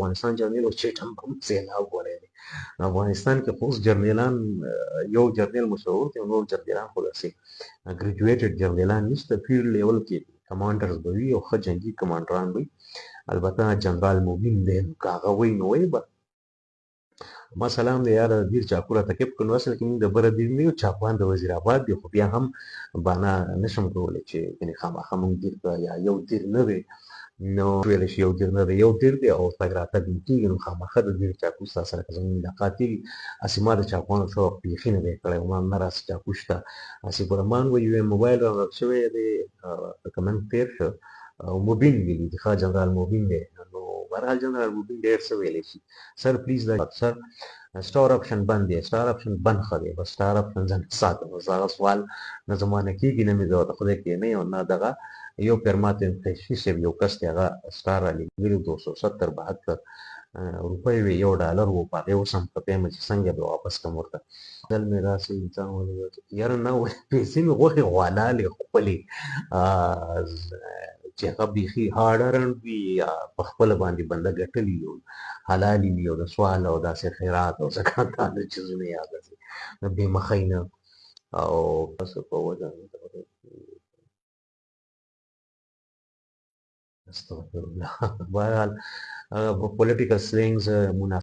افغانستان جرنیل او چې ایټم بم سیلاب وړی دی. افغانستان کې خو اوس جرنیلان، یو جرنیل مشهور دی، نور جرنیلان خو داسې ګریجویټډ جرنیلان نشته. فیلډ لیول کې کمانډرز به وي او ښه جنګي کمانډران وي. البته جنرال مبین دی، نو که هغه وایي نو وایي به. ما سلام دی یاره، دیر چاکو راته کپ کړو. اصل کې موږ د بره دیر نه یو، چاکوان د وزیر آباد دی، خو بیا هم بانا نشم کولی چې ګنې خامخا موږ دیر ته یا یو دیر نه دی، نو ویلی شي یو دیر نه دی، یو دیر دی او تګ راتګ مو کېږي، نو خامخا د دیر چاکو ستا سره که زموږ ملاقات کېږي. هسې ما د چاکوانو شوق بیخي نه دی کړی، ما نه راسې چاکو شته. هسې ګوره مان وایي یو موبایل رانه شوی دی، کمنټ تېر شو او مبین ویلي دي، ښه جنرال مبین دی. نو بهرحال جنرال مبین ډېر څه ویلی شي. سر پلیز دا سر سټار اپشن بند دی، سټار اپشن بند ښه دی، بس سټار اپشن زه نه ساتم. بس هغه سوال نه زما نه کېږي، نه مې زه ورته خدای کې نه یو نه دغه. یو پیر ماته قیشي صاحب یو کس دی، هغه سټار را لېږلي 270 72 روپۍ وې، $1 و، په هغې اوس هم خفه یم چې څنګه به واپس کړم ورته. ځل مې داسې انسان ولید یاره، نه پیسې مې غوښې غوالالې خپلې چې هغه بیخي هارډ ارنډ وي یا په خپله باندې بنده ګټلي وي، حلالي وي، او د سوال او داسې خیرات او زکات دا چیزونه یا داسې بې مخۍ نه او بس په وجه. استغفر الله. بهرحال پولیټیکل سلینګز مناسب